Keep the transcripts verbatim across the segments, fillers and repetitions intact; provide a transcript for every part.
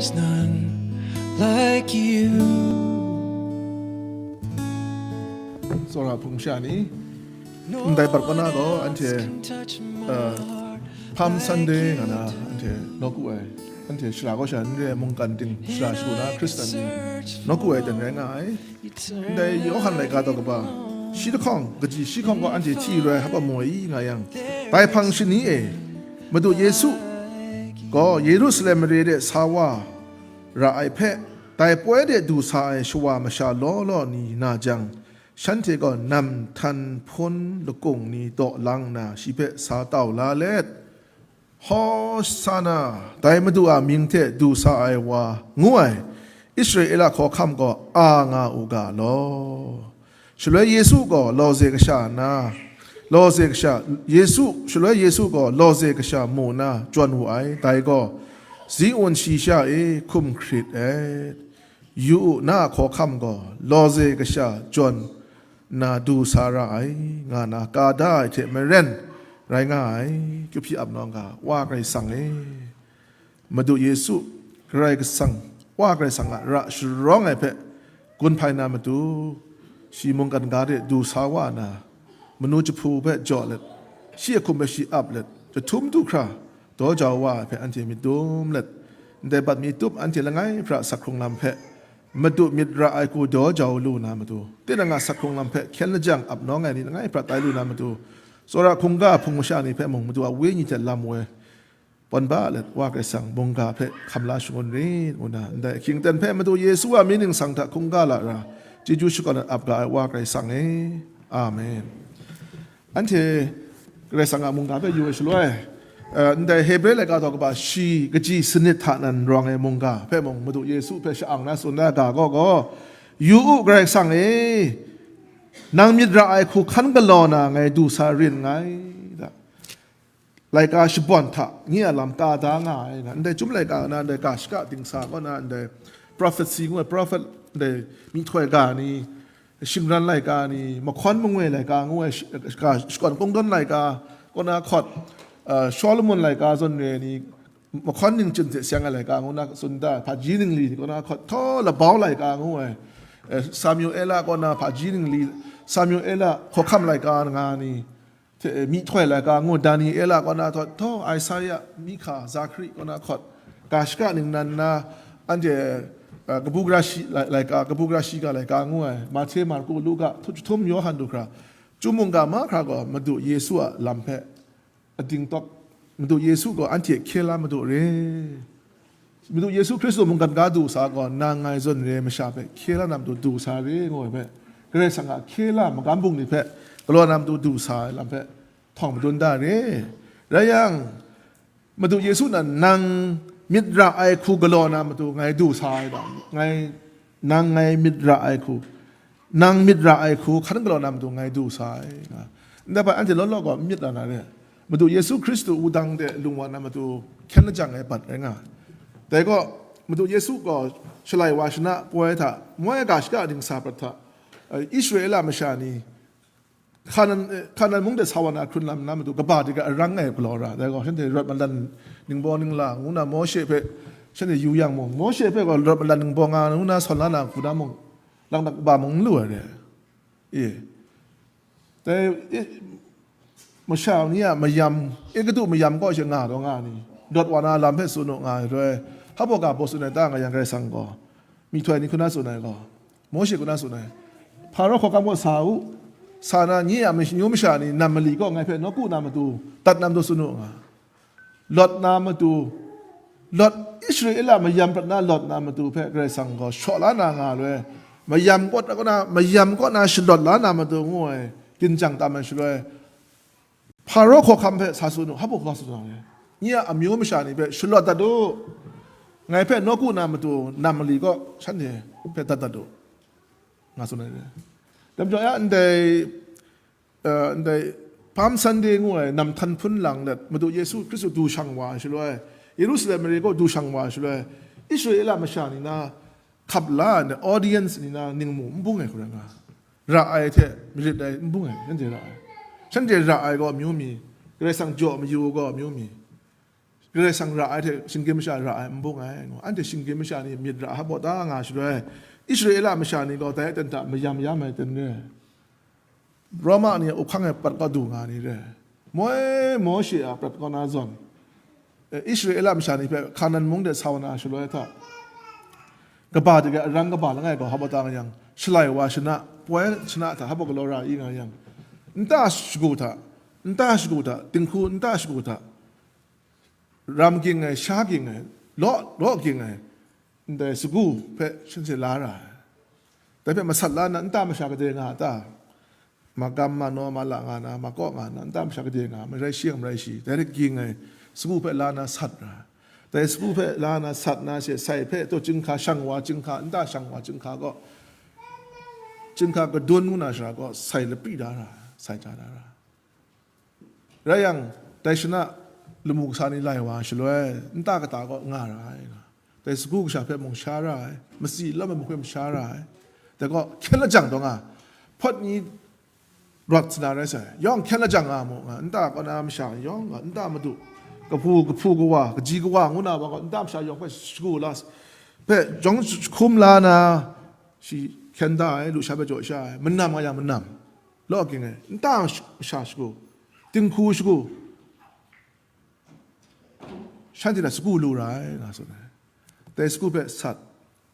There's none like you. Tsawra hpung sha ni, ndai bat kaw na gaw anhte, uh, Palm Sunday nga na anhte nawku ai, anhte shara kaw sha n re ai mungkan ting shara shagu na Hkristan ni nawku ai ten rai nga ai. Ndai Yawhan laika daw kaba shi lahkawng, kaji shi hkawng gaw anhte hti lu ai hpa maw i nga yang, dai hpang shani e Madu Yesu gaw Yerusalem mare de sa wa ra ai hpe, dai poi de du sa ai shawa masha law law ni na jang, shanhte gaw nam htan hpun lakung ni daw lang nna shi hpe sa tau la let, Hosana, dai Madu a mying hte du sa ai wa, ngu ai, Israela hkawhkam gaw a nga u ga law. Shaloi Yesu gaw lawze kasha na, lawze kasha, Yesu, shaloi Yesu gaw lawze kasha mu na jawn wu ai, dai gaw, Ziun shi sha e hkum hkrit et. Yu u, na a hkawhkam gaw lawze kasha jawn nna du sa ra ai, nga na ka da ai hte maren rai nga ai. Kyu hpyi ap nawng ga, Wa Karai Kasang e, Madu Yesu, Karai Kasang, Wa Karai Kasang a ra sharawng ai hpe gun hpai na matu, shi mungkan ga de du sa wa na, manu jahpu hpe jaw let, shi a hkum hpe shi ap let, jahtum du hkra daw jau wa ai hpe anhte myit dum let, ndai bat mi tup anhte langai hpra sak hkrung lam hpe, Madu myit ra ai hku daw jau lu na matu, tinang a sak hkrung lam hpe hkyen lajang ap nawng ai ni langai hpra tai lu na matu, tsawra hkungga hpung masha ni hpe mung Madu a Wenyi hte lam woi, pawn ba let Wa Karai Kasang mungga hpe hkam la shangun rit, ngu na ndai ahkying ten hpe Madu Yesu a mying ningsang hta hkungga la ra, chyeju shakawn ap ga ai Wa Karai Kasang e. Amen. Anhte Karai Kasang a mungga hpe yu ai shaloi, eh, ndai Hebre laika daw kaba shi kaji sanit hta nan rawng ai mungga hpe mung Madu Yesu hpe sha-ang na tsun ai ga gaw gaw, Yu u, Karai Kasang e, nang myit ra ai hku hkan galaw na ngai du sa rin nngai, da. Laika shabawn hta nye a lam ka da nga ai, nga ndai Chyum laika na ndai ga shaka dingsa kaw na ndai prophecy ngu ai, prophet, ndai myihtoi ga ni, shingran laika ni, mahkawn mangoi laika ngu ai, sh-, ga shakawn kungdawn laika kaw na hkawt, uh, Solomon laika zawn re ni, mahkawn ningchyum hte seng ai laika ngu na tsun da, hpaji ningli ni kaw na hkawt, htaw labau laika ngu ai, eh, Samuela kaw na hpaji ningli, Samuela hkawhkam laika nga ni, hte, eh, myihtoi laika ngu, Daniela kaw na hkawt, htaw, Isaya, Mika, Zakari kaw na hkawt, ga shaka ningnan na, anhte, eh, kabu gara shi lai-, laika, kabu gara shiga laika ngu ai, Mahte, Marku, Luka, htu-, jahtum Yawhan du hkra, Chyum mungga mahkra gaw Madu Yesu a lam hpe ading tawk, Madu Yesu gaw anhte hkye la Madu re. Madu Yesu Hkristu mungkan ga du sa gaw, nang ngai zawn re ai masha hpe hkye la na matu du sa re, ngu ai hpe, Karai Kasang a hkye la magam bung ni hpe galaw na matu du sa ai lam hpe htawng madun da re. Rai yang, Madu Yesu nan nang myit ra ai hku galaw na matu ngai du sa ai da, ngai, nang ngai myit ra ai hku, nang myit ra ai hku hkan galaw na matu ngai du sa ai, nga. Ndai hpe anhte law law gaw n myit la na re. Madu Yesu Hkristu wudang de lung wa na matu hkyen lajang ai bat rai nga. Dai gaw, Madu Yesu gaw Shalai wa shana poi hta, moi ga shaka dingsa prat hta, eh, Israela masha ni, Hkanan, eh, Hkanan mung de sa wa na hkrun lam na matu, kaba de ga arang e galaw ra, dai gaw, shanhte rawt malan ningbaw ningla ngu na Mawshe hpe shanhte yu yang mung, Mawshe hpe gaw rawt malan ningbaw nga ngu na sawn la na hku na mung, laknak kaba mung n lu ai re. E. Dai, e, masha ni a mayam, Egutu mayam kaw she nga taw nga ni, rawt wa na lam hpe tsun u nga ai, roi, hpa baw ga baw tsun ai ta nga yang Karai Kasang gaw, myihtoi ni hku na tsun ai gaw, Mawshe hku na tsun ai, Hparaw hkawhkam kaw sa u, sa na, nye a amyu masha ni nam mali kaw ngai hpe nawku na matu, dat na matu tsun u nga. Lawt na matu, Lawt, Israela mayam prat na lawt na matu hpe Karai Kasang gaw shaw la na nga loi, mayam kaw na, mayam kaw na shalawt la na matu ngu ai, ginjang tam ai shaloi, Hparaw hkawhkam hpe sa tsun u, hpa baw hkawhkam sa tsun ai, nye a amyu masha ni hpe shalawt dat u, ngai hpe nawku na matu nam mali kaw shanhte hpe dat dat u, nga tsun ai. Dai majaw ya ndai, eh, ndai Palm Sunday ngu ai nam htan hpun lang let, Madu Yesu Hkristu du shang wa ai shaloi, Yerusalem mare kaw du shang wa ai shaloi, Israela masha ni na hkap la ai audience ni na ningmu n bung ai hku rai nga, ra ai hte marit ai n bung ai, shanhte ra ai. Shanhte ra ai gaw amyu mi, Karai Kasang jaw mayu gaw amyu mi, Karai Kasang ra ai hte shinggyim masha ra ai n bung ai, ngu. Anhte shinggyim masha ni myit ra hap baw ta nga shaloi, Israela masha ni gaw dai aten hta mayam yam ai ten re. Roma ni a up hkang e prat kaw du nga ni re. Moi Mawshe a prat kaw na zawn, eh, Israela masha ni hpe Hkanan mung de sa wa na shaloi hta, kaba de ge arang kaba langai gaw hap baw ta nga yang, shalai wa shana, poi shana hta hap baw galaw ra i nga yang, nta shagu hta, nta shagu hta, dinghku nta shagu hta, ram ging ai, sha ging ai, law, law ging ai, ndai sagu hpe shanhte la ra ai. Dai hpe masat la nna, nta masha gade nga a ta? Magam, manaw, mala nga na, makaw nga na, nta masha gade nga, marai shi, marai shi, dai rai ging ai sagu hpe la na sat ra ai. Dai sagu hpe la na sat na she, sai hpe taw chyinghka, shang wa chyinghka, nta shang wa chyinghka gaw, chyinghka kadun ngu na shara gaw, sai lapri da ra ai, sai ja da ra ai. Rai yang, dai shana lamu kasa ni lai wa shaloi, nta kata kaw nga ra ai. Dai sagu kasha hpe mung sha ra ai, matsi lam ai mahkoi masha ra ai. Dai gaw, hkyen lajang taw nga, hpawt ni rawt sa na rai sai, yawng hkyen lajang nga mu nga, nta kaw na masha yawng gaw, nta madu, kahpu, kahpu kawa, kaji kawa ngu na wa gaw, nta masha yawng hpe shagu la, hpe jawng hkum la na, shi hkyen da ai, lusha hpe jaw sha ai, manam nga yang manam. Law ging ai, nta masha shagu, dinghku shagu, shanhte hta sagu lu ra ai, nga tsun ai. Dai sagu hpe sat,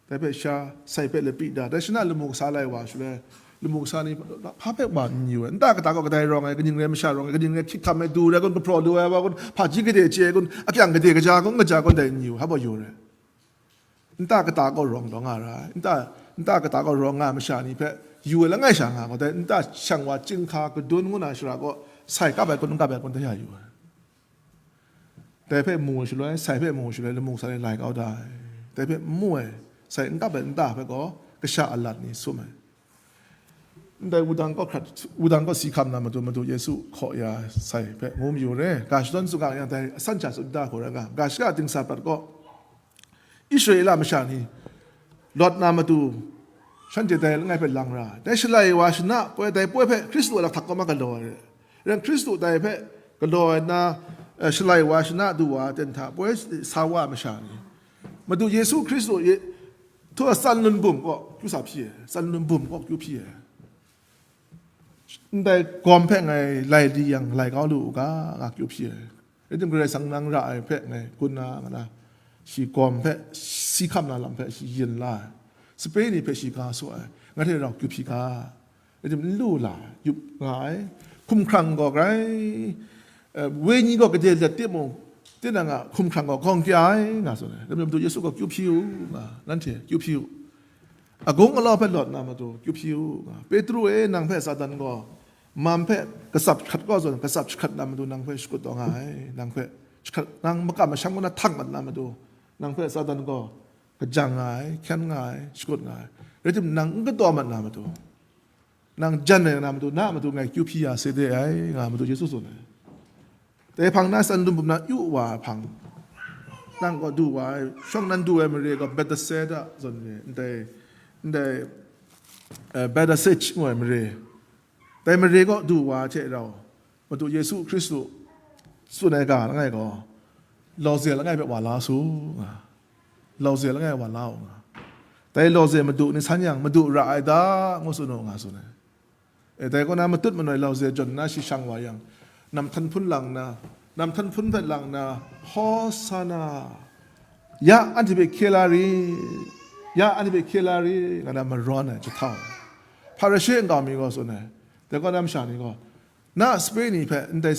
dai hpe sha, sai hpe lapri da, dai shana lamu kasa lai wa shaloi, lamu kasa ni hpa hpe wa n yu ai, nta kata kaw kadai rawng ai, kaning rai masha rawng ai, kaning rai hkyik hkam ai, du rai kun, kahpraw lu ai wa kun, hpaji gade chye ai kun, akyang gade kaja kun, kaja kun, dai n yu, hap wa yu rai. Nta kata kaw rawng taw nga ra ai, nta, nta kata kaw rawng nga ai masha ni hpe yu ai langai sha nga gaw, dai nta shang wa chyinghka kadun ngu na shara gaw, sai kap ai kun, n kap ai kun, dai ya yu ai. Dai hpe mu ai shaloi, sai hpe mu ai shaloi, lamu kasa ni lai kau da ai. Dai hpe n mu ai, sai n kap ai nta hpe gaw, kasha alat ni sum ai. Ndai wudang kaw hkrat, wudang kaw si hkam na matu, Madu Yesu hkaw ya sai hpe ngu mayu re. Ga shadawn tsun ga yang, dai asan sha tsun da hku rai nga, ga shaka dingsa prat kaw, Israela masha ni lawt na matu, shanhte dai langai hpe lang ra, dai shalai wa shana poi, dai poi hpe Hkristu a lakhtak kaw ma galaw ai re. Ren Hkristu dai hpe galaw ai nna, eh, shalai wa shana du wa ten hta poi sa wa ai masha ni, Madu Yesu Hkristu ye, htu a tsan lun bum kaw kyu sa hpyi ai, tsan lun bum kaw kyu hpyi ai. Ndai gawm hpe ngai lai di yang, lai kau lu u ga, nga kyu hpyi ai. Rai tim, Karai Kasang nang ra ai hpe ngai gun na, nga na, shi gawm hpe si hkam na lam hpe shi yin la ai. Sape ni hpe shi ga su ai, ngai hte rau kyu hpyi ga. Rai tim, n lu la, yup nga ai. Hkumhkrang gaw grai, eh, wenyi gaw gade let timung, tinang a hkumhkrang gaw gawng kya ai, nga tsun ai. Rai tim, Madu Yesu gaw kyu hpyi u, nga, nanhte kyu hpyi u. Agung alau hpe lawt na matu kyu hpyi u, nga. Petru e, nang hpe Satan gaw, mam hpe katsap jahkrat kaw zawn, katsap jahkrat na matu nang hpe shakut taw nga ai, nang hpe jahkrat, nang makam masham kaw na htang mat na matu, nang hpe Satan gaw kajang nga ai, hkyen nga ai, shakut nga ai. Rai timung, nang n kataw mat na matu, nang jan ai na matu, na a matu ngai kyu hpyi ya se de ai, nga Madu Yesu tsun ai. Dai hpang na tsan lun bum na yu wa ai hpang, nang kaw du wa ai, shawng nan du ai mare gaw Bethsaida zawn re, ndai, ndai, eh, Bethsaida ngu ai mare, dai mare kaw du wa ai hte rau, Madu Yesu Hkristu tsun ai ga langai gaw, lawze langai hpe wa la su, nga. Lawze langai wa la u, nga. Dai lawze madu ni san yang, Madu ra ai da, ngu tsun u, nga tsun ai. E, dai kaw na matut manoi lawze jawn nna shi shang wa yang, nam htan hpun lang nna, nam htan hpun hpe lang nna, Hosana, ya anhte hpe hkye la ri, ya anhte hpe hkye la ri, nga na marawn ai jahtau. Hparishe nkau mi gaw tsun ai, dai kaw na masha ni gaw, na sape ni hpe ndai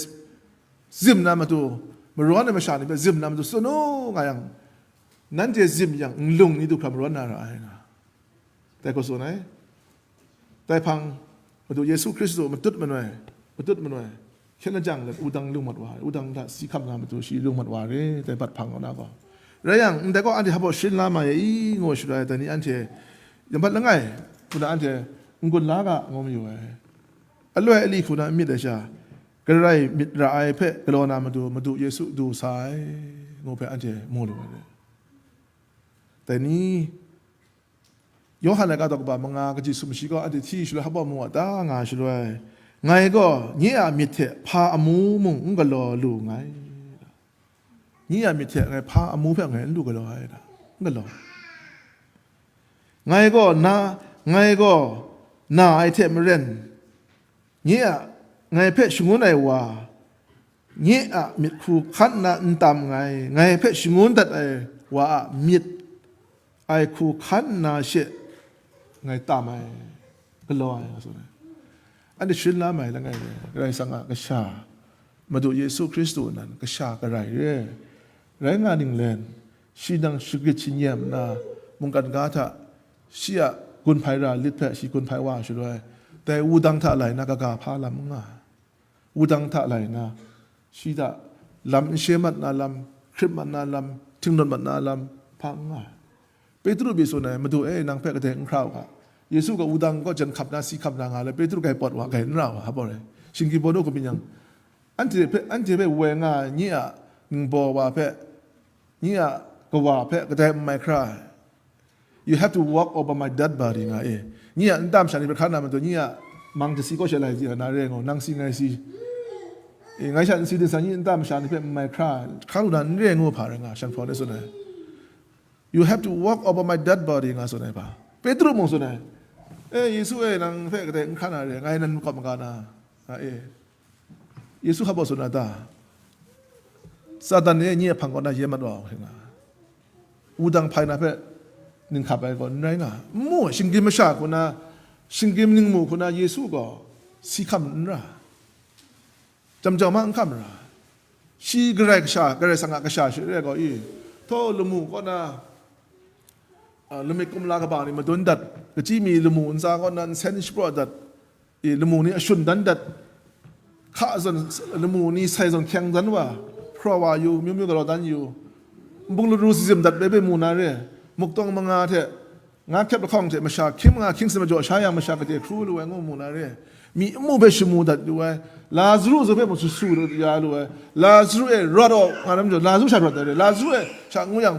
zim na matu, marawn ai masha ni hpe zim na matu tsun u, nga yang, nanhte zim yang, nlung ni du hkra marawn na ra ai, nga. Dai hku tsun ai. Dai hpang, Madu Yesu Hkristu matut manoi, matut manoi, hkyen lajang let wudang lung mat wa ai, wudang hta si hkam na matu shi lung mat wa re, dai bat hpang kaw na gaw. Rai yang, ndai kaw anhte hpa baw sharin la ma ye i, ngu shaloi, dai ni anhte yambat langai hku na anhte n-gun la ga, ngu mayu ai. Aloi ali hku na n myit ai sha, Karai myit ra ai hpe galaw na matu, Madu Yesu du sa ai, ngu hpe anhte mu lu ai. Dai ni, Yawhan laika daw kaba manga kaji sumshi gaw anhte hti shaloi hpa baw mu a ta, nga shaloi, ngai gaw nye a myit hte hpa amu mung n galaw lu nngai. Nye a myit hte ngai hpa amu hpe ngai n lu galaw ai da, n galaw. Ngai gaw na, ngai gaw na ai hte maren, nye a, ngai hpe shangun ai wa, nye a myit hku hkan nna n tam nngai, ngai hpe shangun dat ai wa a myit ai hku hkan nna she ngai tam ai, galaw ai, nga tsun ai. Anhte sharin la mai langai re, Karai Kasang a Kasha, Madu Yesu Hkristu nan Kasha Karai re, rai nga ninglen, shi nang shagrit shinyem nna, mungkan ga hta shi a gun hpai ra lit hpe shi gun hpai wa shaloi, dai wudang hta lai na kaga hpa lam n nga ai. Wudang hta lai na, shi hta lam n she mat na lam, hkrit mat na lam, htingnawn mat na lam hpa n nga ai. Petru pyi tsun ai, "Madu e, nang hpe kadai n hkra u ga." Yesu gaw wudang kaw jan hkap na, si hkap na nga le, Petru grai pawt wa, grai n ra wa, hpa rai. Shinggyim baw nu hkum yin yang, anhte hpe, anhte hpe woi nga ai nye a ningbaw wa hpe, nye a kawa hpe kadai n mai hkra ai. "You have to walk over my dead body," nga e. Nye a nta masha ni hpe hkra na matu, nye a mang jasi kaw shalai di na re ngu, nang si ngai si. E, ngai sha n si din sa, nye nta masha ni hpe n mai hkra, hkra lu na n re ngu hpa rai nga, shan hpraw ni tsun ai. "You have to walk over my dead body," nga tsun ai hpa. Petru mung tsun ai. "E, Yesu e, nang hpe kadai n hkra na re, ngai nan makawp maga na," nga e. Yesu hpa baw tsun na ta? Satan e nye hpang kaw na yen mat wa u, nga. Wudang hpai na hpe ninghkap ai gaw n rai nga. N mu, shinggyim masha hku na, shinggyim ningmu hku na Yesu gaw si hkam n ra. Jam jau ma n hkam ra. Shi Karai Kasha, Karai Kasang a Kasha shi re gaw i, htaw lamu kaw na, a, lamik kumla kaba ni madun dat, kachyi mi lamu ntsa kaw na nsen shapraw dat, i, lamu ni ashun dan dat, hka zawn, lamu ni sai zawn hkyeng dan wa, hpraw wa yu, myu myu galaw dan yu, nbung laru zazim dat bai bai mu na re, muktawng manga hte, nga hkyep lahkawng hte masha hkying manga hkying sin majaw sha yang masha gade hkru lu ai ngu mu na re, mi amu hpe shamu dat lu ai, Lazaru zawn hpe mung su su ya lu ai, Lazaru e rawt aw, nga na majaw, Lazaru sha rawt ai re, Lazaru e sha ngu yang,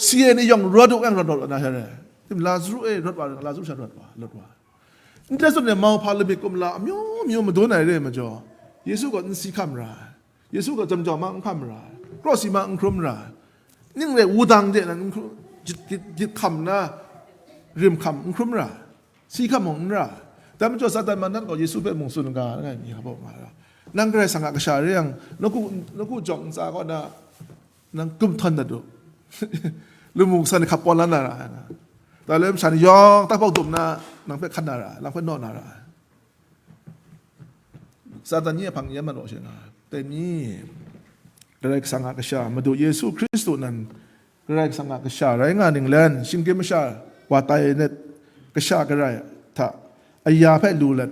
si e ni yawng rawt u, yang rawt rawt na sha re, tim Lazaru e rawt wa, Lazaru sha rawt wa, rawt wa. Ndai zawn e mauhpa lamik kumla amyu myu madun ai re ai majaw, Yesu gaw n si hkam ra ai, Yesu gaw jam jau ma n hkam ra ai, kraw si ma n hkrum ra ai, ning re wudang de nan n hkrum, jit, jit, jit hkam na rim hkam n hkrum ra ai, si hkam mung n ra ai. Dai majaw Satan Mandan gaw Yesu hpe mung tsun ga, langai mi hpa nga ra, nang Karai Kasang a Kasha re yang, nawku, nawku jawng ntsa kaw na, nang kum htawn dat u. Lamu kasa ni hkap pawn la na ra ai nga. Dai le masha ni yawng tak hpawk dum na, nang hpe hkan na ra ai, nang hpe naw na ra ai. Satan nye hpang yen mat wa she nga. Dai ni, Karai Kasang a Kasha, Madu Yesu Hkristu nan Karai Kasang a Kasha rai nga ninglen, shinggyim masha wa tai net, Kasha Karai hta aya hpe lu let,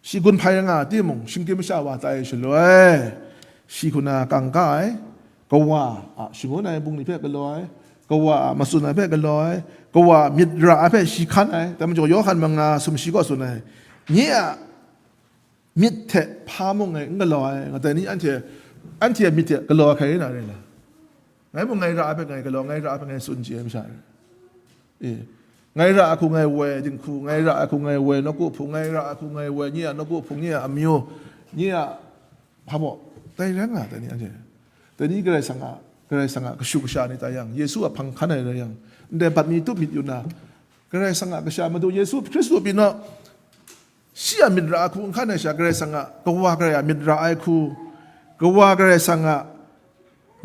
shi gun hpai nga timung, shinggyim masha wa tai shaloi, shi hku na kangka ai, kawa a shangun ai bungli hpe galaw ai, kawa a matsun ai hpe galaw ai, kawa a myit ra ai hpe shi hkan ai. Dai majaw Yawhan manga sumshi kaw tsun ai, nye a myit hte hpa mung ngai n galaw ai, nga dai ni anhte, anhte a myit hte galaw ai hkrai na rai la? Ngai mung ngai ra ai hpe ngai galaw, ngai ra ai hpe ngai tsun chye ai masha rai. E, ngai ra ai hku ngai woi dinghku, ngai ra ai hku ngai woi nawku hpung, ngai ra ai hku ngai woi nye a nawku hpung, nye a amyu, nye a hpa baw, dai rai nga, dai ni anhte. Dai ni Karai Kasang a, Karai Kasang a kashu kasha ni tai yang, Yesu a hpang hkan ai rai yang, ndai bat mi tup myit yu na, Karai Kasang a Kasha Madu Yesu Hkristu pyi naw, shi a myit ra ai hku n hkan ai sha, Karai Kasang a, Kawa Karai a myit ra ai hku, Kawa Karai Kasang a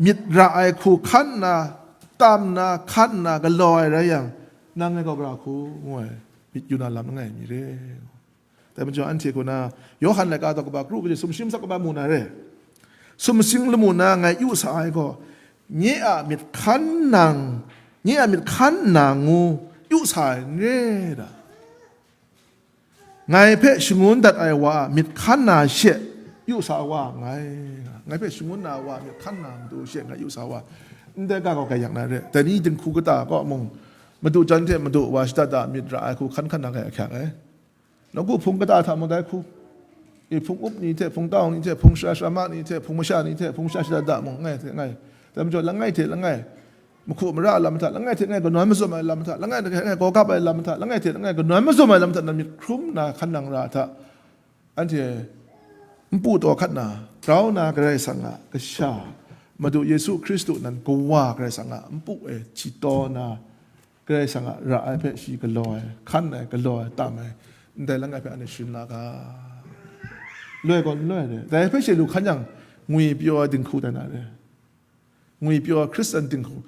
myit ra ai hku hkan nna, tam nna, hkan nna, galaw ai rai yang, nang ngai gaw gara hku, ngu ai, myit yu na lam langai mi re. Dai majaw anhte hku na, Yawhan laika daw kaba kru kaji sumshi masak kaba mu na re. Sumsing lamu na ngai yu sa ai gaw, nye a myit hkan nang, nye a myit hkan nna ngu yu sa ai n re da? Ngai hpe shangun dat ai wa a myit hkan na she yu sa wa nngai. Ngai hpe shangun na wa a myit hkan na matu she ngai yu sa wa. Ndai ga gaw gaiyak na re. Dai ni dinghku kata kaw mung, madu jan hte madu wa shada da myit ra ai hku hkan hkan na gaiyak hkyak ai. Nawku hpung kata hta mung dai hku, e, hpung up ni hte, hpung tau ni hte, hpung shara sharama ni hte, hpung masha ni hte, hpung masha shada da mung ngai hte ngai. Dai majaw langai hte langai, mahku mara a lam hta, langai hte langai kanawn mazum ai lam hta, langai hte langai gawgap ai lam hta, langai hte langai kanawn mazum ai lam hta, nan myit hkrum na hkan nang ra hta, anhte npu taw hkat na, grau na Karai Kasang a kasha, Madu Yesu Hkristu nan Kawa Karai Kasang a npu e hti taw na, Karai Kasang a ra ai hpe shi galaw ai, hkan ai, galaw ai, tam ai, ndai langai hpe anhte sharin la ga. Loi gaw n loi re. Dai hpe she lu hkan yang, ngwipyaw ai dinghku tai na re. Ngwipyaw ai Hkristan dinghku.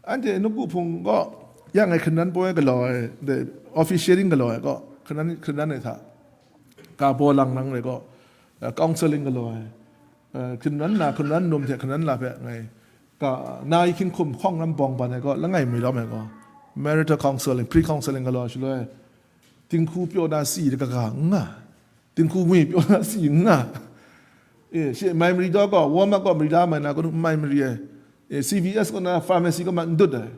Anhte nawku hpung gaw, ya ngai hkungran poi galaw ai, ndai officiating galaw ai gaw, hkungran, hkungran ai hta, ka baw lang nang re gaw, eh, counseling galaw ai, eh, hkungran na, hkungran num hte hkungran la hpe ngai, ka, na hkying hkum hkawng lam bawng ban ai gaw, langai mi lawm ai gaw, marital counseling, pre-counseling galaw ai shaloi, dinghku pyaw na si de kaga n nga, dinghku ngwi pyaw na si n nga. E, she mai mari daw gaw, Walmart gaw mari da mai na, kanu mai mari ai. E, C V S kaw na, pharmacy kaw ma n dut ai.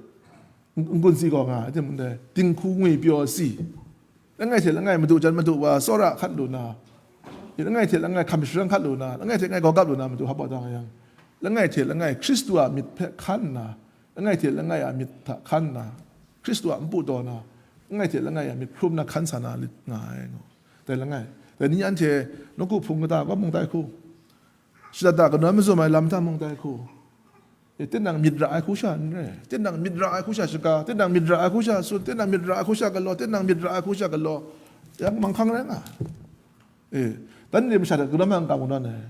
N-, n-, gun si gaw nga, ai hte mung dai, dinghku ngwi pyaw si. Langai hte langai madu jan madu wa, tsawra hkat lu na, langai hte langai hkam sharang hkat lu na, langai hte langai gawgap lu na, madu hap wa da nga yang, langai hte langai Hkristu a myit hpe hkan nna, langai hte langai a myit hta hkan nna, Hkristu a npu taw na, langai hte langai a myit hkrum na hkan sa na lit nga ai, ngu. Dai langai, dai ni anhte nawku hpung kata kaw mung tai hku, shada da kanawn mazum ai lam hta mung tai hku, e, tinang myit ra ai hku sha n re, tinang myit ra ai hku sha shaga, tinang myit ra ai hku sha sun, tinang myit ra ai hku sha galaw, tinang myit ra ai hku sha galaw, yang manghkang rai nga. E, dan re masha hta kanawn ma n kam kanawn ai,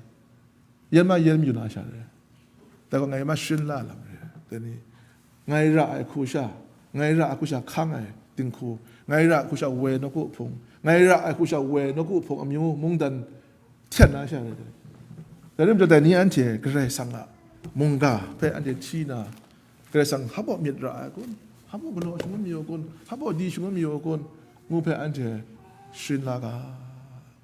yen ma yen mayu na sha re. Dai gaw ngai ma sharin la lam re. Dai ni, ngai ra ai hku sha, ngai ra ai hku sha hkang ai dinghku, ngai ra ai hku sha woi nawku hpung, ngai ra ai hku sha woi nawku hpung amyu mungdan hten na sha rai dai. Dai rim jaw dai ni anhte Karai Kasang a mungga hpe anhte hti na, Karai Kasang hpa baw myit ra ai kun, hpa baw galaw shangun mayu kun, hpa baw di shangun mayu kun, ngu hpe anhte sharin la ga,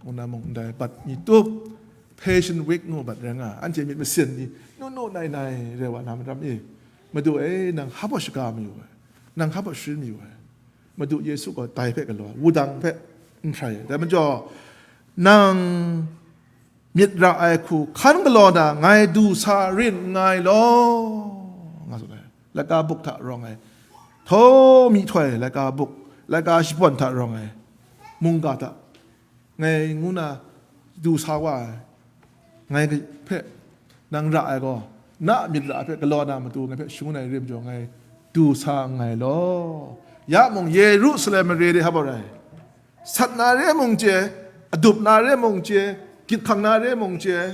ngu na mung ndai bat mi tup, Passion Week ngu bat rai nga, anhte myit masin ni, nu nu nai nai rai wa na maram e, Madu e, nang hpa baw shaga mayu ai, nang hpa baw sharin mayu ai. Madu Yesu gaw dai hpe galaw ai, wudang hpe n hprai ai. Dai majaw, nang myit ra ai hku hkan galaw na ngai du sa rin nngai law, nga tsun ai. Laika buk hta rawng ai, htaw myihtoi laika buk, laika shabawn hta rawng ai mungga hta ngai ngu na du sa wa ai. Ngai hpe nang ra ai gaw, na a myit ra ai hpe galaw na matu ngai hpe shangun ai rim jaw, ngai du sa nngai law. Ya mung, Yerusalem mare de hpa baw rai, sat na re mung chye, adup na re mung chye, gyit hkang na re mung chye,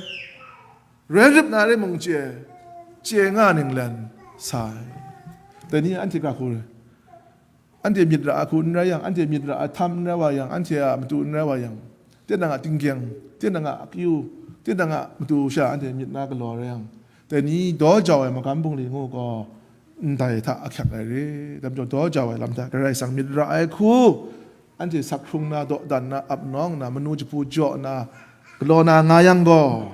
rai rip na re mung chye, chye nga ninglen sa ai. Dai ni anhte ga hku re. Anhte myit ra ai hku n rai yang, anhte myit ra ai htam n rai wa yang, anhte a matu n rai wa yang, tinang a tinggyeng, tinang a akyu, tinang a matu sha anhte myit na galaw rai yang, dai ni daw jau ai magam bungli ngu gaw ndai hta ahkyak ai re. Dai majaw daw jau ai lam hta Karai Kasang myit ra ai hku, anhte sak hkrung na, dawdan na, ap nawng na, manu jahpu jaw na, galaw na nga yang gaw,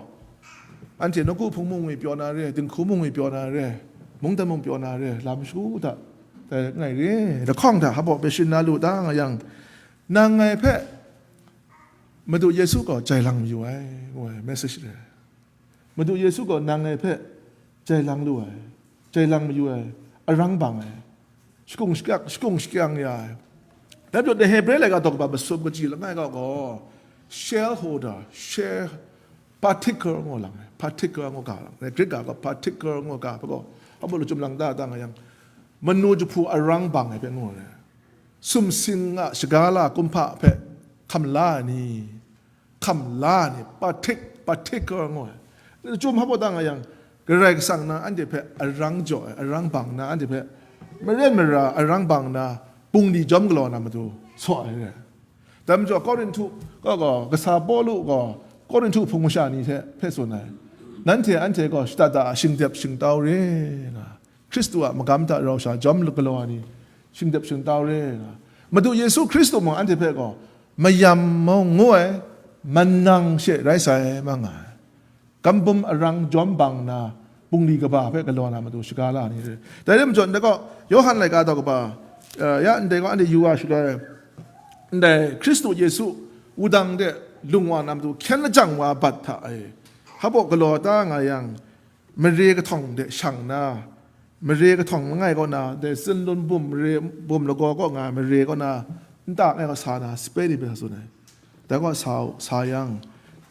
anhte nawku hpung mung ngwi pyaw na re, dinghku mung ngwi pyaw na re, mungdan mung pyaw na re, lam shagu hta, dai langai re, lahkawng hta hpa baw sharin na lu ta nga yang, nang ngai hpe Madu Yesu gaw jai lang mayu ai, ngu ai message re. Madu Yesu gaw nang ngai hpe jai lang lu ai, jai lang mayu ai, arang bang ai, shakung shakyak, shakung shakyang ya ai. Dai majaw, Hebre laika daw kaba masum kaji langai ga gaw, shareholder, share, partaker ngu lang ai, partaker ngu ga lang ai, Greek ga gaw partaker ngu ga hpe gaw, hpa baw lachyum lang ta ta nga yang, manu jahpu arang bang ai hpe ngu ai. Sumsing a shaga la kumhpa hpe hkam la ai ni, hkam la ai ni, partak-, partaker ngu ai. Lachyum hpa baw ta nga yang, Karai Kasang na anhte hpe arang jaw ai, arang bang na anhte hpe maren mara arang bang na, bungli jawm galaw na matu saw ai re. Dai majaw Korinhtu, gaw, gaw, kasa Pawlu gaw Korinhtu hpung masha ni hte hpe tsun ai, nanhte anhte gaw shada da a shingdep shingtau re nga, Hkristu a magam hta rau sha jawm galaw ai ni, shingdep shingtau re nga, Madu Yesu Hkristu mung anhte hpe gaw mayam mung ngu ai, manang she rai sai ma nga ai. Gambum arang jawm bang na, bungli kaba hpe galaw na matu shaga la ni re. Dai rai majaw, ndai gaw, Yawhan laika daw kaba, eh, ya ndai gaw anhte yu wa shaloi, ndai Hkristu Yesu wudang de lung wa na matu hkyen lajang wa bat hta e, hpa baw galaw ta nga yang, mare kahtawng de shang na, mare kahtawng langai kaw na, dai Tsinlun bum mare, bum lagaw kaw nga ai mare kaw na, nta ngai kaw sa na, sape ni hpe sa tsun ai. Dai kaw sa, sa yang,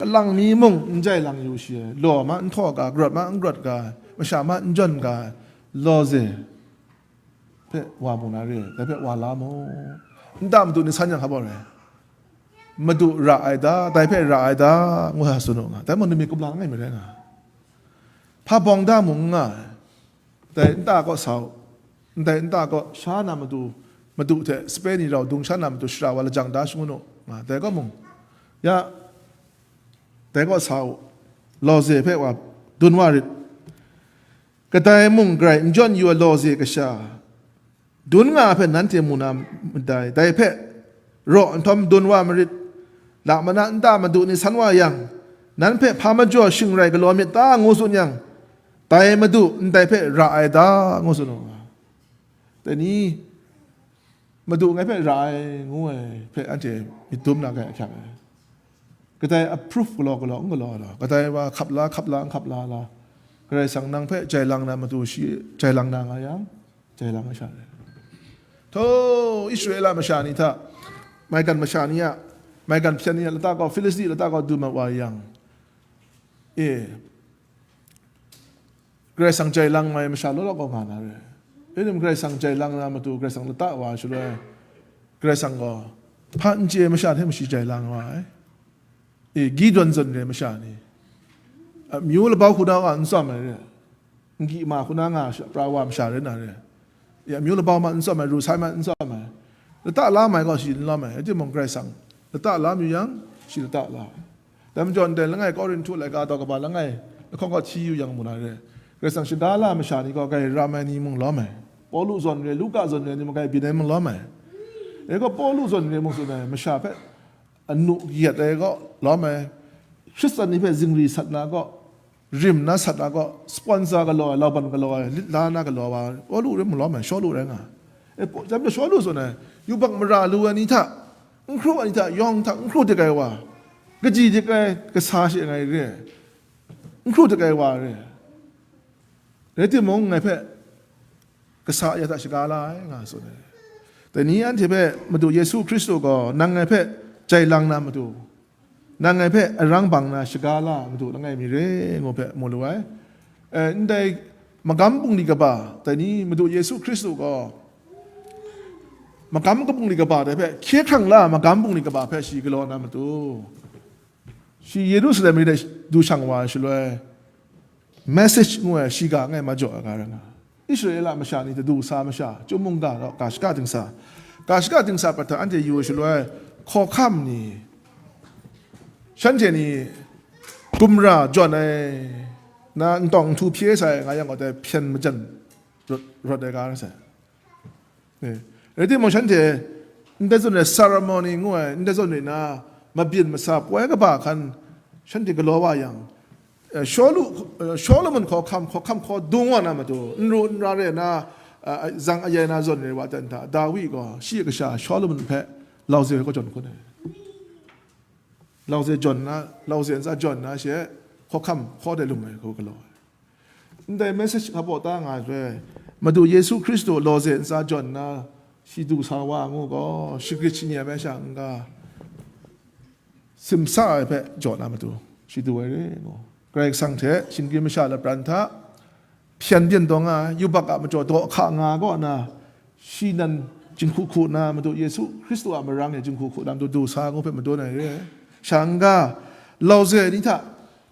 kalang mi mung n jai lang yu shi ai, law ma n htaw ga, grawt ma n grawt ga, masha ma n jawn ga ai lawze hpe wa mu na re, dai hpe wa la mu. Nta madu ni san yang hpa baw rai, madu ra ai da, dai hpe ra ai da, ngu sa tsun u nga, dai mung ni myit kumla langai mi rai nga, hpa bawng da mung n nga ai. Dai nta kaw sa u, ndai nta kaw sha na matu, madu hte sape ni rau dung sha na matu shara wa lajang da shangun u, nga, dai kaw mung, ya, dai kaw sa u, lawze hpe wa dun wa rit. Kadai mung garai n jawn yu ai lawze kasha, dun nga ai hpe nanhte mu na madai, dai hpe raw nhtawm dun wa marit. Lak mana nta madu ni san wa yang, nan hpe hpa majaw shing rai galaw myit ta, ngu tsun yang, dai madu ndai hpe ra ai ta, ngu tsun u. Dai ni, madu ngai hpe ra ai, ngu ai hpe anhte myit dum na ga ahkyak ai. Kadai a proof galaw galaw n galaw ai law, kadai wa hkap la hkap la n hkap la la, Karai Kasang nang hpe jai lang na matu shi jai lang na nga yang, jai lang ai sha rai. Htaw, Israela masha ni hta, maigan masha ni a, maigan hpyen ni a lata gaw, Filisti lata gaw dum ai wa yang, e, Karai Kasang jai lang mai masha law law gaw nga na re. Anhte mung Karai Kasang jai lang na matu, Karai Kasang lata wa shaloi, Karai Kasang gaw hpa n chye ai masha hte mung shi jai lang wa ai. E, Gideon zawn re ai masha ni, amyu labau hku na wa n tsawm ai re, n gyi ma hku na nga sha, pra wa masha re na re. Ya, amyu labau ma n tsawm ai, ru sai ma n tsawm ai, lata la mai gaw shi n lawm ai, rai timung, Karai Kasang lata la mayu yang, shi lata la ai. Dai majaw, ndai langai Korinhtu laika daw kaba langai lahkawng gaw hti yu yang mu na re, Karai Kasang shada la masha ni gaw, grai ram ai ni mung lawm ai, Pawlu zawn re, Luka zawn re ni mung grai byin ai mung lawm ai. E gaw, Pawlu zawn re mung tsun ai, masha hpe anu kayat ai gaw lawm ai, Hkristan ni hpe zingri sat na gaw, rim na sat na gaw, sponsor galaw ai, lauban galaw ai, lit la na galaw wa, Pawlu rai mung lawm ai, Shawlu rai nga ai. E, Paw-, jam jaw Shawlu zawn ai, yubak mara lu ai ni hta, n hkru ai ni hta, yawng hta n hkru dik ai wa, kaji dik ai, kasa she ngai re, n hkru dik ai wa re. Rai timung, ngai hpe kasa ya hta shaga la ai, nga tsun ai. Dai ni anhte hpe Madu Yesu Hkristu gaw nang ngai hpe jai lang na matu, nang ngai hpe arang bang na shaga la matu langai mi re, ngu hpe mu lu ai. E, ndai magam bungli kaba, dai ni Madu Yesu Hkristu gaw magam bungli kaba dai hpe, hkye hkrang la magam bungli kaba hpe shi galaw na matu, shi Yerusalem ni de du shang wa ai shaloi, message ngu ai shiga ngai majaw ai ga rai nga. Israela masha ni tadu sa masha, chyum mungga gaw ga shaka dingsa, ga shaka dingsa prat hta anhte yu ai shaloi, hkawhkam ni, shanhte ni gumra jawn ai, na ntawng nhtu hpye sai nga yang gaw, dai hpyen majan rawt, rawt ai ga rai sai. E, rai timung, shanhte ndai zawn re ceremony ngu ai, ndai zawn re na mabyin masa poi kaba hkan shanhte galaw wa yang, e, Shawlu, e, Shawlumon hkawhkam, hkawhkam hkaw dung wa na matu, n ru n ra re na, a, a, zang ayai na zawn re wa ten hta, Dawi gaw shi a kasha Shawlumon hpe lauze hpe kaw jawn hkun ai. Lauze jawn na, lauze ntsa jawn na she, hkawhkam hkaw de lung ai hku galaw ai. Ndai message hpa baw ta nga ai hpe, Madu Yesu Hkristu lauze ntsa jawn na, shi du sa wa ngu gaw, shagrit shanyi ai sha n-ga, simsa ai hpe jaw na matu, shi du ai re ngu. Karai Kasang hte shinggyim masha lapran hta, hpyen byin taw nga ai, yubak a majaw daw hka nga ai kaw na, shi nan jinghku hku na, Madu Yesu Hkristu a marang e jinghku hku na matu du sa ngu hpe madun ai re ai. Sha n-ga, lauze ni hta,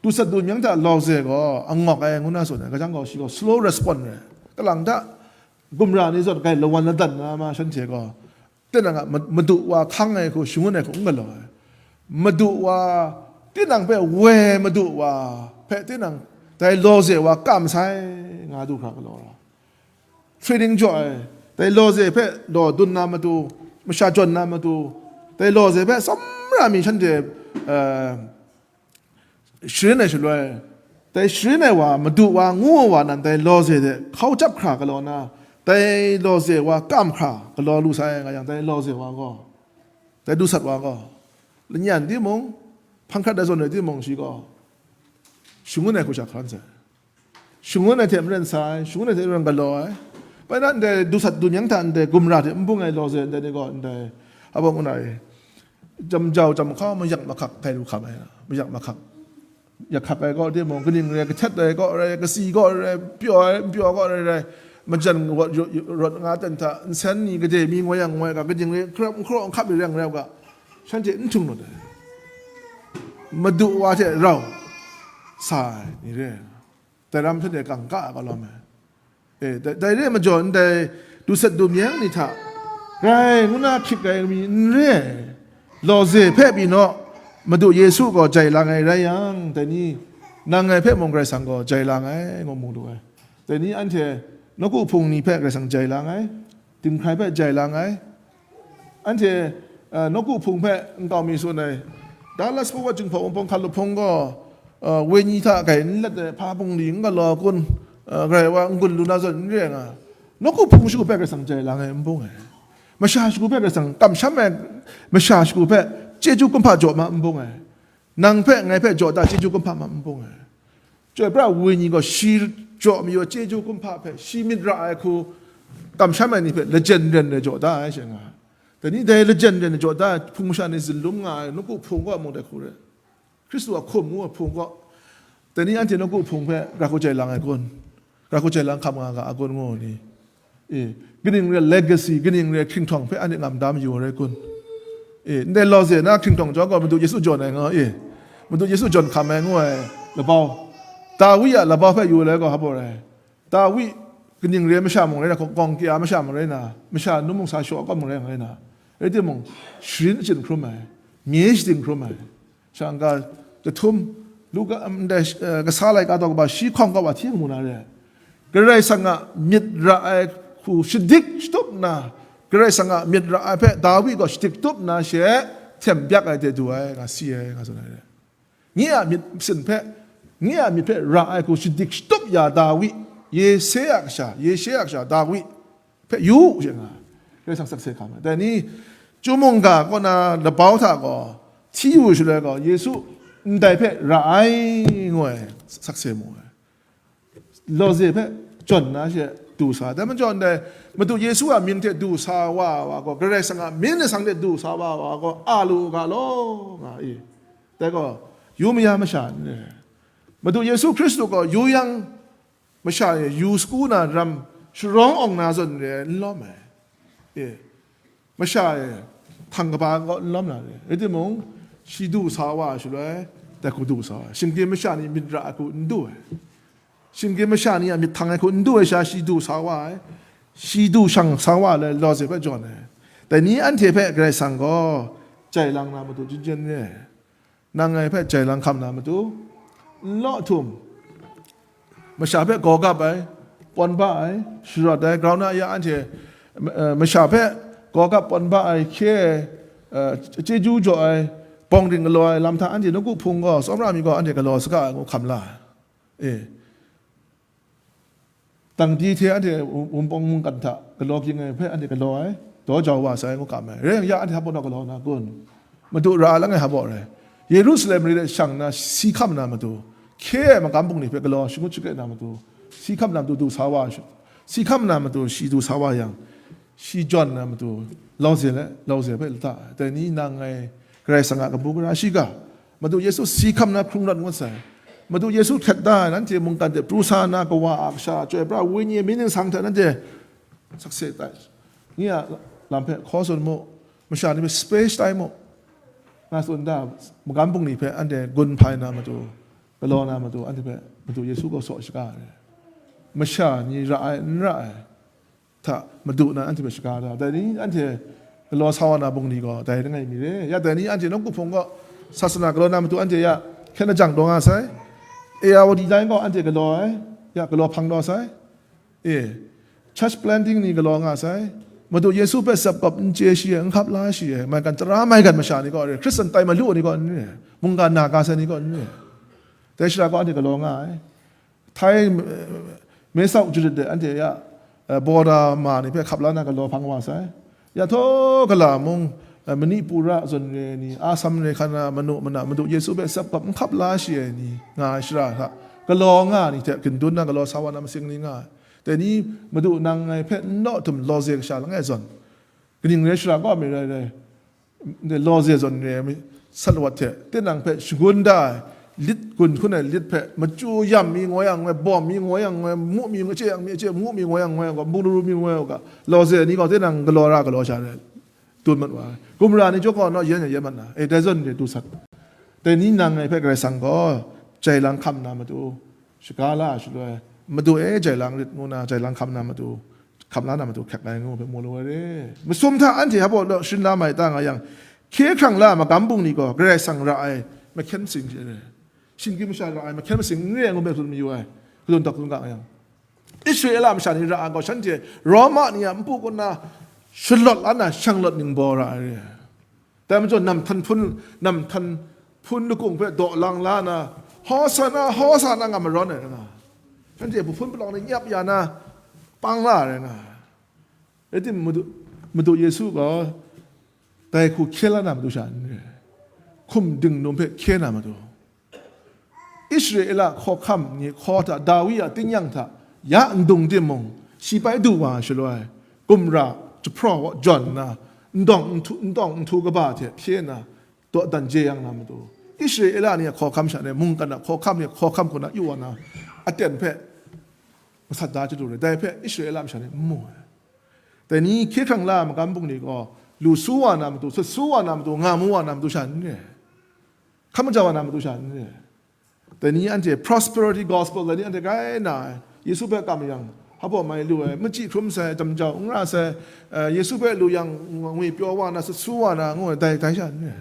dusat dumyang hta lauze gaw angawk ai ngu na tsun ai, gajang gaw shi gaw slow respond re ai. Kalang hta gumra ni zawn grai lawan ladan na ma shanhte gaw, tinang a ma-, madu wa hkang ai hku, shangun ai hku n galaw ai. Madu wa, tinang hpe woi madu wa hpe tinang dai lawze wa kam sai nga du hkra galaw ai. Training jaw ai, dai lawze hpe law dun na matu, masha jawn na matu, dai lawze hpe tsawmra mi shanhte, eh, sharin ai shaloi, dai sharin ai wa, madu wa, ngu ai wa nan dai lawze hte hkau chyap hkra galaw na, dai lawze wa kam hkra galaw lu sai nga yang, dai lawze wa gaw, dai dusat wa gaw, lanyan timung, hpang hkrat ai zawn rai timung, shi gaw shangun ai hku sha hkan sai. Shangun ai hte maren sa ai, shangun ai hte maren galaw ai. Bai na ndai dusat dumyang hta ndai gumra hte n bung ai lawze ndai ni gaw ndai, abang una e, jam jau jam hkau mayak mahkak hkai lu hkam ai, mayak mahkak. Yahkak ai kaw timung, kaning rai, kahtet ai kaw rai, kasi kaw rai, pyaw ai, pyaw kaw rai rai, majan rawt, rawt nga ten hta, nsen ni gade mi ngoi yang ngoi ga, kaning rai, hkrap, hkraw, hkrap rai, rai ga, shanhte n htung rawt ai. Madu wa hte rau sa ai ni re. Dai ram shanhte kangka ai kaw lawm ai. E, dai, dai re ai majaw ndai du sat du myeng ni hta, grai ngu na hkyit ai mi n re ai, lawze hpe pyi naw, Madu Yesu gaw jai lang ai rai yang, dai ni nang ngai hpe mung Karai Kasang gaw jai lang ai, ngu mu lu ai. Dai ni anhte nawku hpung ni hpe Karai Kasang jai lang ai, dinghkrai hpe jai lang ai, anhte, eh, nawku hpung hpe nkau mi tsun ai, Dallas Forward Jinghpaw Wunpawng hkalup hpung gaw, eh, wenyi hta grai n let ai hpa bungli n galaw kun, eh, grai wa n gun lu na zawn n re ai nga. Nawku hpung shagu hpe Karai Kasang jai lang ai n bung ai. Masha shagu hpe Karai Kasang kamsham ai, masha shagu hpe chyeju kumhpa jaw ma n bung ai. Nang hpe, ngai hpe jaw ta chyeju kumhpa ma n bung ai. Chyoi pra wenyi gaw shi jaw mayu chyeju kumhpa hpe, shi myit ra ai hku kamsham ai ni hpe lajen ren ai jaw da ai she nga. Dai ni dai lajen ren ai jaw da ai hpung masha ni zunlum nga ai, nawku hpung kaw mung dai hku re. Hkristu a hkum ngu ai hpung kaw, dai ni anhte nawku hpung hpe gara hku jai lang ai kun? Gara hku jai lang hkam nga ga a kun ngu ni? E, kaning re legacy, kaning re hkinghtawng hpe anhte ngam da mayu ai rai kun? E, ndai lawze na hkinghtawng jaw gaw Madu Yesu jawn ai nga, e, Madu Yesu jawn hkam ai ngu ai labau. Dawi a labau hpe yu ai gaw hpa rai? Dawi kaning re masha mung rai na, kawng kya masha mung rai na, masha num mung sa shaw kawm mung rai nga rai na, rai timung, sharin achyin hkrum ai, mye shading hkrum ai. Shang ga jahtum, Luka, um, ndai, eh, kasa laika taw kaba shi hkawng kaba hti mu na re. Karai Kasang a myit ra ai hku shadik shatup nna, Karai Kasang a myit ra ai hpe Dawi gaw shadik shatup nna she htem byak ai de du ai, nga si ai, nga tsun ai re. Nye a myit masin hpe, nye a myit hpe ra ai hku shadik shatup ya Dawi, Yese a kasha, Yeshe a kasha Dawi, hpe yu u she nga, Karai Kasang sakse hkam ai. Dai ni, Chyum mungga kaw na labau hta gaw, hti yu shaloi gaw, Yesu ndai hpe ra ai, ngu ai, sakse mu ai. Lawze hpe jawn na she du sa ai. Dai majaw ndai, Madu Yesu a mying hte du sa wa wa gaw, Karai Kasang a mying ni sang hte du sa wa wa gaw, a lu u ga law, nga i. Dai gaw, yu maya masha ni, Madu Yesu Hkristu gaw yu yang, masha e yu sagu na ram sharawng awng na zawn re ai n lawm ai. E, masha e htang kaba kaw n lawm na re. Rai timung, shi du sa wa ai shaloi, dai hku du sa wa ai. Shinggyim masha ni myit ra ai hku n du ai. Shinggyim masha ni a myit htang ai hku n du ai sha, shi du sa wa ai. Shi du shang sa wa ai lawze hpe jawn ai. Dai ni anhte hpe Karai Kasang gaw jai lang na matu jin jin re ai. Nang ngai hpe jai lang hkam na matu, n law htum, masha hpe gaw gap ai, pawn ba ai, sharawt ai, grau na ya anhte, eh, masha hpe gaw gap pawn ba ai, hkye ai, eh, chyeju jaw ai, bawng ring galaw ai lam hta anhte nawku hpung gaw, tsawmra mi gaw anhte galaw saga ai ngu hkam la ai. E, Tangdi hte anhte wun-, wunpawng mungkan hta galaw ging ai hpe anhte galaw ai, daw jau wa sai, ngu kam ai. Rai yang, ya anhte hpa baw naw galaw na kun? Madu ra ai langai hpa baw rai. Yerusalem mare de shang na si hkam na matu, hkye ai magam bungli hpe galaw shangut shakre na matu, si hkam na matu du sa wa, si hkam na matu shi du sa wa yang, shi jawn na matu, lawze le lawze hpe lata ai. Dai ni nang ngai Karai Kasang a kabu gara shiga, Madu Yesu si hkam na hkrung rawt ngut sai. Madu Yesu htet da ai, nanhte mungkan de pru sa na kawa a kasha, chyoi pra, wenyi, myit ningsang hte nanhte sakse tai. Nye a lam hpe hkaw tsun mu, masha ni hpe space tai mu, nga tsun da, magam bungli hpe anhte gun hpai na matu, galaw na matu, anhte hpe Madu Yesu gaw saw shaga ai. Masha ni ra ai, n ra ai hta madu na anhte hpe shaga da. Dai ni anhte galaw sa wa na bungli gaw dai langai mi re. Ya dai ni anhte nawku hpung gaw sasana galaw na matu anhte ya hkyen lajang taw nga sai. Ayawadi lai gaw anhte galaw ai, ya galaw hpang taw sai. E, church planting ni galaw nga sai. Madu Yesu hpe tsap kawp n chye shi ai, n hkap la shi ai, maigan tara maigan masha ni gaw re, Hkristan tai malu ni gaw n re, mungga na ga sai ni gaw n re. Dai shara gaw anhte galaw nga ai. Htai, eh, Mesau jarit de anhte ya, eh, Bawra ma ni hpe hkap la na galaw hpang wa sai. Ya htaw gala mung, eh, Manipura zawn re ai ni, Assam re hkan na manu mana Madu Yesu hpe tsap kawp n hkap la shi ai ni nga ai shara hta, galaw nga ai ni hte gindun na galaw sa wa na masing ni nga ai. Dai ni Madu nang ngai hpe n law htum lawze kasha langai zawn, kaning rai shara kaw mi rai rai, ndai lawze zawn re ai mi, sat lawat hte tinang hpe shangun da ai, lit gun hkun ai lit hpe, machyu yam mi ngoi yang ngoi, bawm mi ngoi yang ngoi, mu mi ngoi, chye yang mi chye, mu mi ngoi yang ngoi, nbung laru mi ngoi yang ngoi, lawze ni gaw tinang galaw ra galaw sha rai, dun mat wa ai. Gumra ni jaw gaw naw yen yen mat na, e, dai zawn ni du sat. Dai ni nang ngai hpe Karai Kasang gaw jai lang hkam na matu, shaga la ai shaloi, Madu e, jai lang rit ngu na, jai lang hkam na matu, hkam la na matu hkyak ai ngu hpe mu lu ai re. Masum hta anhte hpa law sharin la mai ta nga yang, hkye hkrang la ai magam bungli gaw Karai Kasang ra ai mahkyen masing hte re. Shinggyim masha ra ai mahkyen masing n re ai ngu hpe tsun mayu ai, kadun dak tsun ga yang. Israela masha ni ra ai gaw shanhte Roma ni a npu kaw na shalawt la na shanglawt ningbaw ra ai re. Dai majaw, namhtan hpun, namhtan hpun lakung hpe daw lang la na, Hosana, Hosana nga marawn ai nga. Shanhte hpun palawng ni nyap ya na, pang la ai nga. Rai timung, Madu, Madu Yesu gaw dai hku hkye la na matu sha n re. Hkum dingnum hpe hkye na matu. Israela hkawhkam ni hkaw hta, Dawi a tingnyang hta ya n dung timung, shi bai du wa ai shaloi, gumra jahpraw jawn nna, ndawng nhtu, ndawng nhtu kaba hte hpye nna, dawdan jeyang na matu, Israela ni a hkawhkam sha ni, mungkan a hkawhkam ni hkawhkam hku na yu wa na, aten hpe masat da chyalu re. Dai hpe Israela masha ni n mu ai. Dai ni hkye hkrang la ai magam bungli gaw, lu su wa na matu, sut su wa na matu, nga mu wa na matu sha n re. Hkam maja wa na matu sha n re. Dai ni anhte prosperity gospel, dai ni anhte grai na ai. Yesu hpe kam yang, hpa mai lu ai, machyi hkrum sai, jamjau n ra sai, eh, Yesu hpe lu yang, ngwi pyaw wa na, sut su wa na, ngu ai, dai, dai sha n re.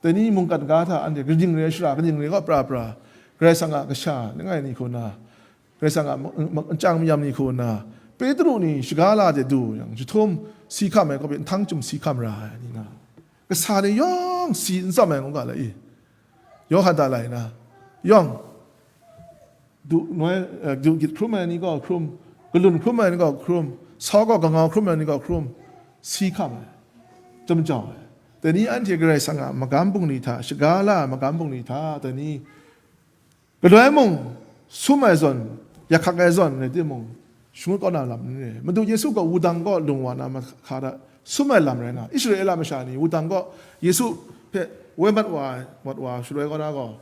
Dai ni mungkan ga hta anhte kaning re ai shara, kaning re gaw pra pra, Karai Kasang a kasha langai ni hku na, Karai Kasang a ma-, ma-, nchyang mayam ni hku na, Petru ni shaga la de du yang, jahtum si hkam ai kaw hpe nhtang chyum si hkam ra ai ni na, kasa ni yawng si n tsawm ai ngu ga la i? Yawhan hta lai na, yawng, du noi, eh, du gyit hkrum ai ni gaw hkrum, galun hkrum ai ni gaw hkrum, sau gaw kangau hkrum ai ni gaw hkrum, si hkam ai, jamjau ai. Dai ni anhte Karai Kasang a magam bungli hta, shaga la ai magam bungli hta, dai ni galoi mung, sum ai zawn, yak hkak ai zawn rai timung, shangut kau na lam n re. Madu Yesu gaw wudang kaw lung wa na mahka hta sum ai lam rai nga. Israela masha ni wudang kaw Yesu hpe woi mat wa ai, mat wa shaloi kaw na gaw,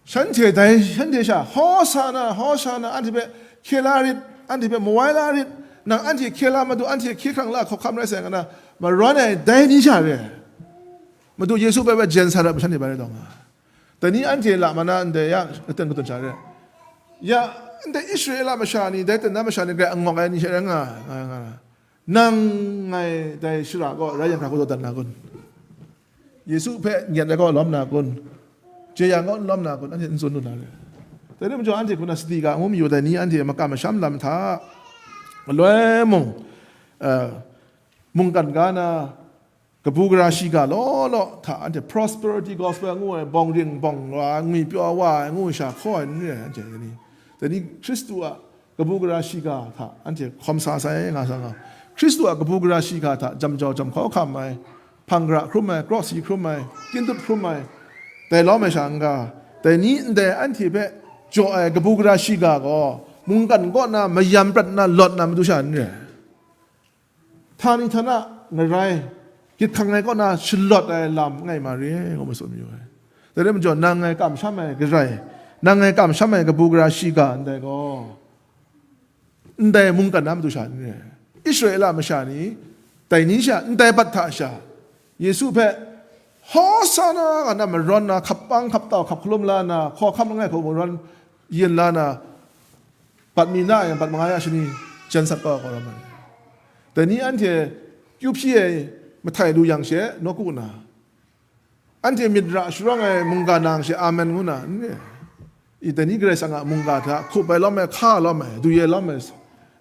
shanhte dai, shanhte sha, Hosana, Hosana, anhte hpe hkye la rit, anhte hpe mawai la rit, nang anhte hkye la Madu, anhte hkye hkrang la hkawhkam rai sai, nga na marawn ai dai ni sha re. Madu Yesu hpe bai jen sa dat masha ni bai rai taw nga. Dai ni anhte la ma na ndai ya, aten katun sha re. Ya, ndai Israela masha ni, dai ten na masha ni, grai angawk ai ni sha rai nga, nga, nga. Nang ngai dai shara gaw rai yang hkra hku dawdan na kun? Yesu hpe nyet ai gaw lawm na kun? Jeyang gaw n lawm na kun? Anhte n tsun lu na re. Dai ni majaw anhte hku na sadi ga ngu mayu dai ni anhte makam masham lam hta, galoi mung, eh, mungkan ga na, kabu gara shiga law law hta anhte prosperity gospel ngu ai, bawng ring bawng wa, ngwi pyaw wa ai ngu ai sha hkaw ai n re ai, anhte ni. Dai ni Hkristu a kabu gara shiga hta anhte hkawm sa sai nga sa nga, Hkristu a kabu gara shiga hta jamjau jamhkau hkam ai, hpang gara hkrum ai, krawsi hkrum ai, kyintut hkrum ai, dai lawm ai sha n ga, dai ni ndai anhte hpe jaw ai kabu gara shiga gaw mungkan kaw na mayam prat na lawt na matu sha n re ai. Htani htana ngarai, gyit hkang ai kaw na shalawt ai lam ngai ma re, ngu ma tsun mayu ai. Dai rai majaw, nang ngai kamsham ai Karai, nang ngai kamsham ai kabu gara shiga ndai gaw, ndai mungkan na matu sha ni, Israela masha ni, dai ni sha, ndai bat hta sha, Yesu hpe, Hosana, nga na marawn na, hkap pang, hkap tau, hkap hkalum la na, hkawhkam langai hku marawn yin la na, bat mi na yang, bat manga ya shani jan sat kau ai, kau ram ai. Dai ni anhte kyu hpyi ai mahtai lu yang she, nawku na, anhte myit ra sharawng ai mungga nang she, amen ngu na, n re. I dai ni Karai Kasang a mungga hta hkup ai lawm ai, hka lawm ai, du ai lawm ai,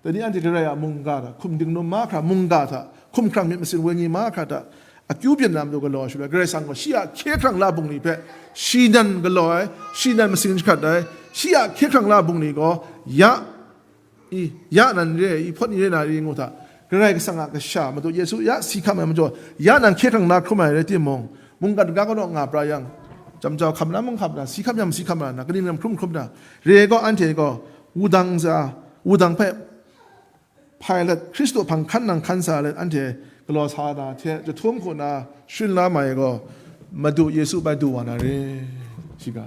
dai ni anhte Karai a mungga hta, hkum dingnum mahkra mungga hta, hkum hkrang myit masin wenyi mahkra hta, akyu byin na matu galaw ai shaloi, Karai Kasang gaw shi a hkye hkrang la bungli hpe shi nan galaw ai, shi nan masing jahkrat ai, shi a hkye hkrang la bungli gaw ya, i, ya nan re ai, i hpawt ni re na ri ngu hta, Karai Kasang a kasha, Madu Yesu ya si hkam ai majaw, ya nan hkye hkrang la hkrum ai rai timung, mungkan ga kanu nga pra yang, jamjau hkam na mung hkam na, si hkam yang si hkam na, kaning lam hkrum hkrum na, re ai gaw anhte gaw, wudang za, wudang hpe, Pilat Hkristu hpang hkan nang hkan sa let anhte galaw sa na hte jahtum hku na sharin la mai gaw, Madu Yesu bai du wa na re, shiga.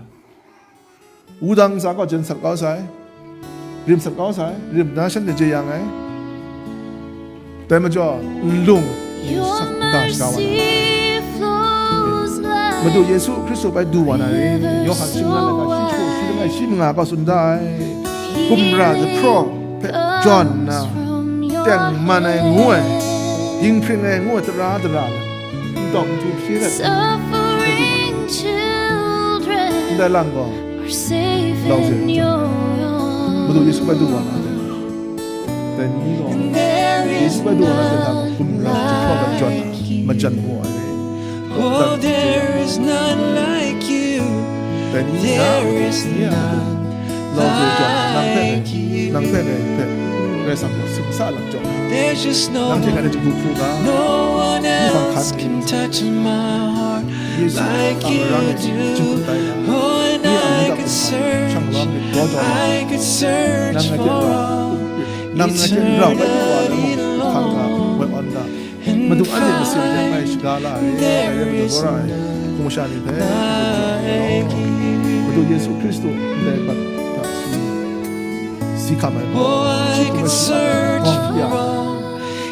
Wudang ntsa gaw jen sat kau sai, rim sat kau sai, rim na shanhte jeyang ai. Dai majaw, nlung, nsak nta shaga wa na. Madu Yesu Hkristu bai du wa na ni, Yawhan shingran laika shi hku shi langai shi manga gaw tsun da ai. Gumra jahpraw hpe jawn nna, tengman ai ngu ai, dinghpring ai ngu ai tara dara, ntawm nhtu hpyi let, ndai lang gaw, lau ze, Madu Yesu bai du wa na dai. Dai ni gaw, Yesu bai du wa na dai hta gaw, gumra jahpraw bai jawn na, majan mu ai. Dai ni na, ni a, lau ze jawn, nang hpe, nang hpe, ngai hpe, Karai Kasang gaw simsa lak jawn, nang hte ngai hte jahku hku ga, ni hpang hkan mi, Yesu a marang e jinghku tai ga, ni a ngu shang lawm myit gaw jaw ai, nang ngai hte rau, nang ngai hte rau ai wa na mung hpang ga, woi awn ga, Madu anhte masin hte ngai shaga la ai, ngai re Madu tsawra ai, hpung masha ni hpe, Madu Yesu Hkristu ndai bat hta si, si hkam ai gaw, shi hkum ai si ai gaw, ya,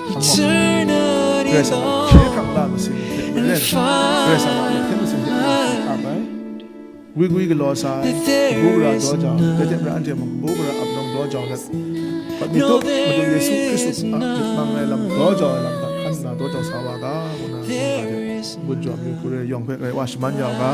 Karai Kasang a hkye hkrang la masin hte maren, Karai Kasang a hkyen masin hte maren si hkam ai. Gwi gwi galaw sa ai, kabu gara daw jau, dai hte maren anhte mung kabu gara ap nawng daw jau let, hpawt mi tup, Madu Yesu Hkristu a myit mang ai lam daw jau ai lam hta hkan nna daw jau sa wa ga, ngu na, ngut jaw mi hku re yawng hpe ngai wa shaman ya u ga.